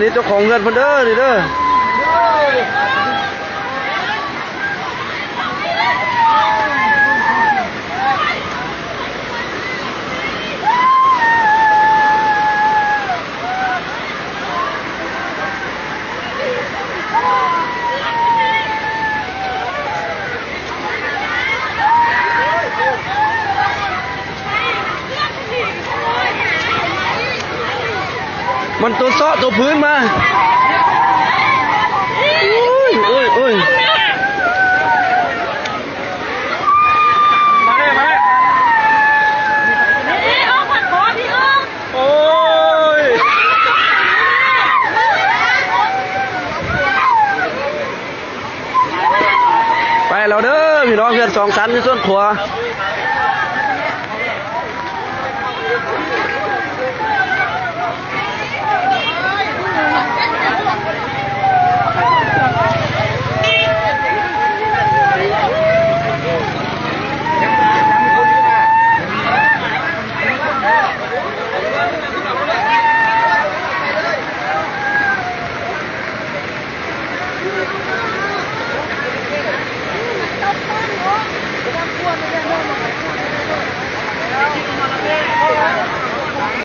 ນີ້ເຈົ້າຂອງເຮືອນເພິ່ນເດີ ນີ້ເດີ. ມັນຕົວເຊາະຕົວພື້ນມາ. ໂອ້ຍ ໂອ້ຍ ໂອ້ຍ. ໂອ້ຍ ໄປແລ້ວເດີພີ່ນ້ອງ ເຮືອນສອງຊັ້ນຢູ່ສວນຂົວ.